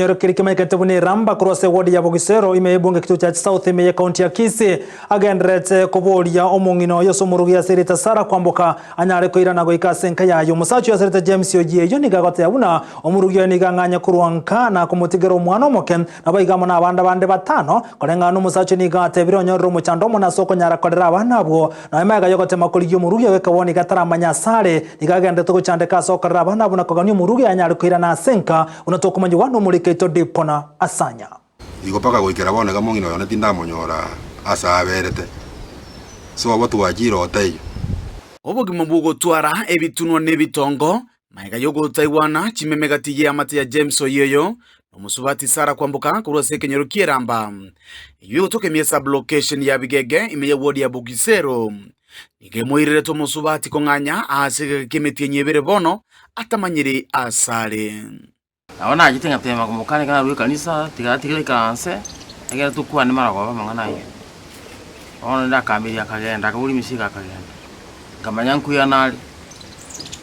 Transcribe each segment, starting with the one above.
Ekenyoro keria kemanyekete buna Eramba korwa ase eward ya Bogisero ime y'ebunge ekituo kia South ime y'ecounty ya Kisii agendererete koboria omong'ina oye ase omorugi ase erieta Sarah kwamboka anyare koirana goika ase enka yaye. Omosacha oyo ase erieta James Ojieyio nigo agoteba buna omorugi oye nigo ang'anye korwa nka na komotigera omwana omoke naboigo amo nabande bande batano. Koreng'ana nomosacha oyo nigo atebire onyorire omochando omonene ase okonyara korera abana abwo Nonya magega y'ogotema korigia omorugi oyo ekero nigo ataramanya asare, nigo agenderete gochandeka ase okorera abana abwo na kogania omorugi anyare koirana ase enka, buna tokomanyigwa nomoriki oito Dipona Asanya. Igo mpaka goikera bono iga mong'ina oyone tindamonyora ase aberete, sobo twachire otaiyo. Obogima bw'ogotwara ebitunwa na ebitongo, magega y'ogotaigwana chimeme gati y'eamate ya James Oyeyo na omosubati Sarah Kwamboka korwa ase ekenyoro ki'Eramba, eyio egotoka ime y'esub-location ya Bigege ime ye ward ya Bogisero. Nigo emoirerete omosubati kong'anya ase egeka ki'emetienyi ebere bono atamanyiri asare. Nabo nachete ngatema komokana ekero narure ekanisa, tiga atigere aikaranse, egere tokwane maragoba amang'ana ayio. Bono rende akamberia akagenda, akaboria emesigo akagenda, nkamanya nkoirana are,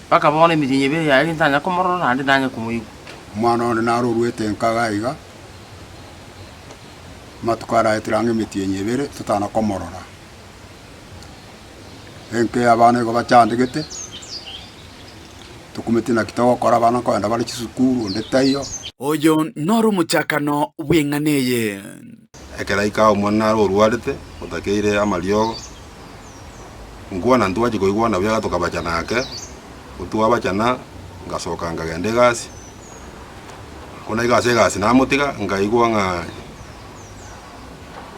mpaka bono emetienyi ebere yaerire ntanya komorora naende ntanya komoigwa. Omwana one naro oruete nka iga iga, amatuko araetire ang'e emetienyi ebere totana komorora. Enka eye abana igo bachandegete, tokumeti naki togokora abana nkoenda bare chisukuru onde taiyo. Oyo noro omochakano bw'eng'ana eye. Ekero aika omwana nare orwarete, otakeire amariogo, nkwana ntwachia koigwana buya tokabachana ake, gotwabachana, ngasoka nkagenda egasi, ko naika ase egasi namotiga, nkaigwa ng'a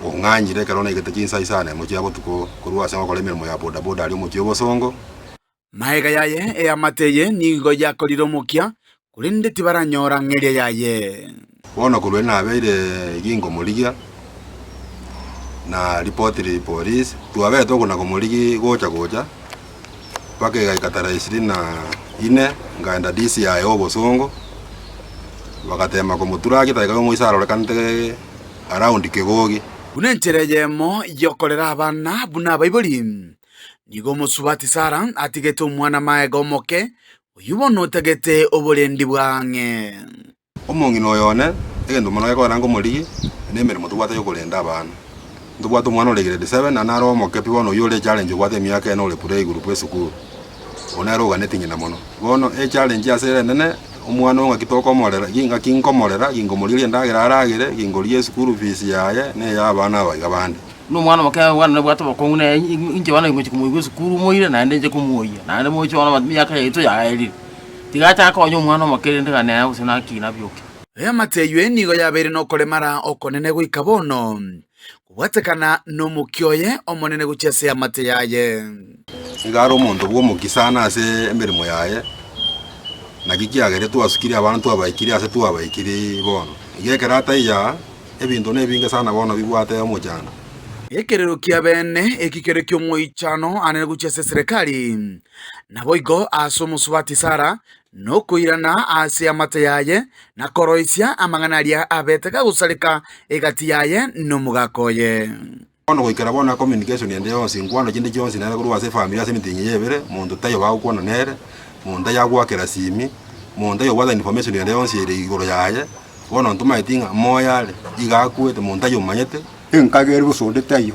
ong'anyire ekero naigete chinsa isano emo chia botuko korwa ase ogokora emeremo ya bodaboda aria omochie o Bosongo. Magega yaye eamate eye nigo yakorire omokia, korende tibaranyora ng'eria yaye. Bono korwa erio nabeire gingomorigia, na ripotiri polisi, twabete okona komorigia gocha gocha, mpaka egaika tarehe ishirini na ine, nkaenda DCI obosongo, bagatema komoturaki taiga omoisa arorekanete around kegogi. Buna enchera eyemo y'okorera abana buna abaibori, Nigo omosubati Sara atigete omwana maega omoke, oyio bono otagete oborendi bwa ang'e. Omong'ina oyo one, egento mono gekogera nkomorigie, nemeremo tobwate yokorenda abana. Ntobwate omwana ore grade seven, naende nare omoke pi bono oyio ore echallenge obwate emiaka ene ore playgroup esukuru. Oyio nere oganeti ng'ina mono. Bono echallenge ase ere enene, omwana oyo ng'aki tokomorera, ng'aki nkomorera, ginkomorigeria endagera aragere, ginkorigia eschool fees yaye, na eya abana aba iga bande. Buna omwana omoke bwana nabwate obokong'u nere inche bono ngochia komoigwa esukuru moire naende inche komoyia, naende moche bono emiaka yaito yaerire. Tiga achake konya omwana omoke rende gane nere gose nakina abioke. Eamate eyio nigo yabeire nokoremara okonene goika bono, kobwatekana nomokia oye omonene gochia ase eamate yaye. Nigo are omonto bw'omokia sana ase emeremo yaye, naki kiagere twasukirie abana twabaikire ase twabaikire bono. Igo ekero ataiyo aa, Ebinto nebinge sana bono bibwate omochando. Ekerero kia bene eki kere ki'omoichano anene gochia ase eserekari, naboigo ase omosubati Sara, nokoirana ase amate yaye, na koroisia amang'ana aria abete gagosareka egati yaye nomogaka oye. Bono goikera bono communication ende yonsi, nkwano chinde chionsi nere korwa ase efamiri ase emetienyi eye ebere, monto taiyo bagokwana nere, monto taiyo agoakera simi, monto taiyo obwate information ende yonsi ere igoro yaye, bono ntomaeti ng'a moyo are, iga akwete, monto taiyo omanyete. Enkaga ere gose onde taiyo,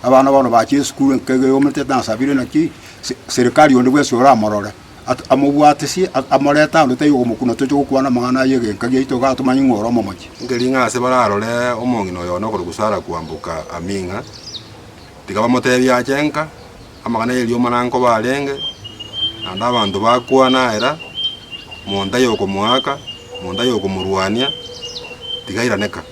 abana bono bachire esukuru enkaga eyomete nasabire naki serikali onde bwensi oramorore. Amobwatesie, amorete ande taiyo okomokuna toche gokwana amang'ana aye egenka giaito igaa tomanye ng'a ore omomochi. Nkeri ng'a ase bararore omong'ina oyo one okorokwa Sara kwamboka aming'a, tiga bamotebie ache nka, amang'ana y'eriomana nkoba arenge, naende abanto bakwana era, monto aye okomoaka, monto aye okomorwania, tiga airane ka.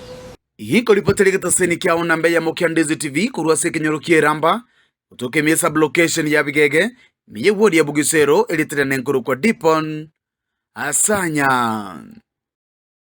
Ikoripoteri egetaseni kiao namba eyemo kia Ndezi TV korwa ase ekenyoro kia Eramba, gotoka ime sub-location ya Bigege, ime y'ewodi ya Bugisero, erieta riane nkorokwa Dipon Asanya.